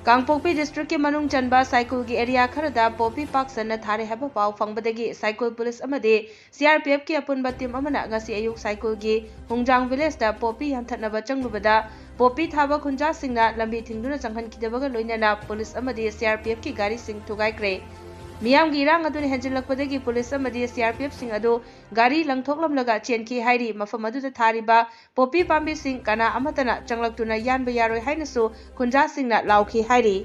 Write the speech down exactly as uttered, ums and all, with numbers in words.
ꯀꯥꯡꯄꯣꯛꯄꯤ ꯗꯤꯁꯇ꯭ꯔꯤꯛꯀꯤ ꯃꯅꯨꯡ ꯆꯟꯕ ꯁꯥꯏꯀꯨꯜꯒꯤ ꯑꯦꯔꯤꯌꯥ ꯈꯔꯗ ꯄꯣꯄꯤ ꯄꯥꯛ ꯁꯟꯅ ꯊꯥꯔꯦ ꯍꯥꯏꯕ ꯄꯥꯎ ꯐꯪꯕꯗꯒꯤ ꯁꯥꯏꯀꯨꯜ ꯄꯨꯂꯤꯁ ꯑꯃꯗꯤ ꯁꯤ ꯑꯥꯔ ꯄꯤ ꯑꯦꯐꯀꯤ ꯑꯄꯨꯟꯕ ꯇꯤꯝ ꯑꯃꯅ ꯉꯁꯤ ꯑꯌꯨꯛ ꯁꯥꯏꯀꯨꯜꯒꯤ ꯍꯨꯡꯖꯥꯡ ꯚꯤꯂꯦꯖꯇ ꯄꯣꯄꯤ ꯌꯥꯟꯊꯠꯅꯕ ꯆꯪꯂꯨꯕꯗ ꯄꯣꯄꯤ ꯊꯥꯕ ꯈꯨꯟꯖꯥꯁꯤꯡꯅ ꯂꯝꯕꯤ ꯊꯤꯡꯗꯨꯅ ꯆꯪꯍꯟꯈꯤꯗꯕꯒ ꯂꯣꯏꯅꯅ ꯄꯨꯂꯤꯁ ꯑꯃꯗꯤ ꯁꯤ ꯑꯥꯔ ꯄꯤ ꯑꯦꯐꯀꯤ ꯒꯥꯔꯤꯁꯤꯡ ꯊꯨꯒꯥꯏꯈ꯭ꯔꯦ꯫ ꯃꯤꯌꯥꯝꯒꯤ ꯏꯔꯥꯡ ꯑꯗꯨꯅ ꯍꯦꯟꯖꯤꯜꯂꯛꯄꯗꯒꯤ ꯄꯨꯂꯤꯁ ꯑꯃꯗꯤ ꯁꯤ ꯑꯥꯔ ꯄꯤ ꯑꯦꯐꯁꯤꯡ ꯑꯗꯨ ꯒꯥꯔꯤ ꯂꯪꯊꯣꯛꯂꯝꯂꯒ ꯆꯦꯟꯈꯤ ꯍꯥꯏꯔꯤ꯫ ꯃꯐꯝ ꯑꯗꯨꯗ ꯊꯥꯔꯤꯕ ꯄꯣꯄꯤ ꯄꯥꯝꯕꯤꯁꯤꯡ ꯀꯅꯥ ꯑꯃꯠꯇꯅ ꯆꯪꯂꯛꯇꯨꯅ ꯌꯥꯟꯕ ꯌꯥꯔꯣꯏ ꯍꯥꯏꯅꯁꯨ ꯈꯨꯟꯖꯥꯁꯤꯡꯅ ꯂꯥꯎꯈꯤ ꯍꯥꯏꯔꯤ꯫